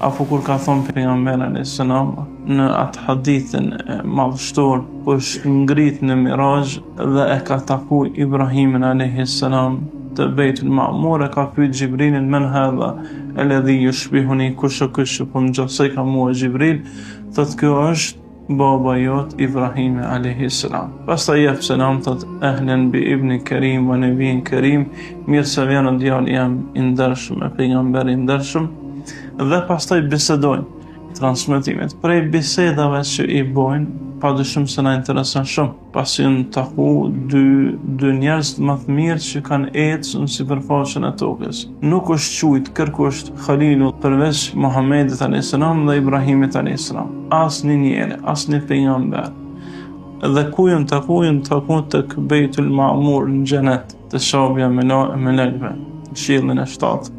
Apo kur ka thonë pejgamberi alayhis salam në atë hadithin e madhështor ku është ngrit në Miraxh dhe e ka taku Ibrahimin alayhis salam te Bejtul Ma'mur e ka pyet Xhibrilin men hadha alladhi yushbihuni kush është ky që po më ngjasojka mua Xhibril thotë ky është Baba jot Ibrahimi alejhi selam. Pastaj jep selam thot ehlen bi ibni kerim wa nebijin kerim, mirë se vjen o djali jem i ndershëm e pejgamber i ndershëm dhe pastaj bisedojnë transmetimet. Prej bisedave që i bojnë, pa dyshim se na intereson shumë. Pasi janë taku dy, dy njerëz më të mirë që kanë ecë në sipërfaqen e tokës. Nuk është quajt kërkush Halilu përveç Muhammedit a.s. dhe Ibrahimit a.s. Asnjë njeri, asnjë pejgamber. Dhe ku janë taku, janë taku tek Bejtul Ma'mur në xhenet. Te Qabja e melekëve, në qiellin e shtatë.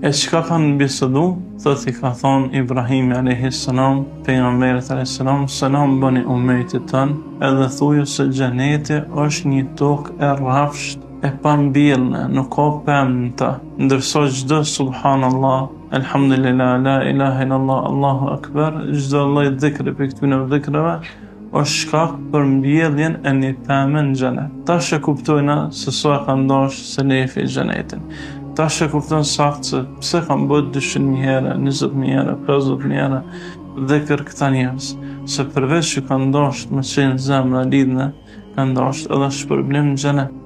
E çka kanë bisedu, thotë i ka thonë Ibrahimi a.s. Pejgamberit a.s. Selam bëni umetit tënd, edhe thuju se xheneti është një tokë e rrafsht e pambjellne, nuk ka pemë në të. Ndërsa çdo subhanallah, elhamdulillah, la ilaha illallah, Allahu akbar, çdo lloj dhikri prej këtyre dhikreve, është shkak për mbjelljen e një peme në xhenet. Tash e kuptojna se sa e kanë dashtë selefi xhenetin. Tash e kupton saktë se pse kanë bërë 200.000 herë, 20.000 herë, 50.000 herë dhikr këta njerëz. Se përveç që kanë dashtë me qenë zemra lidhne, kanë dashtë edhe shpërblim në xhenet.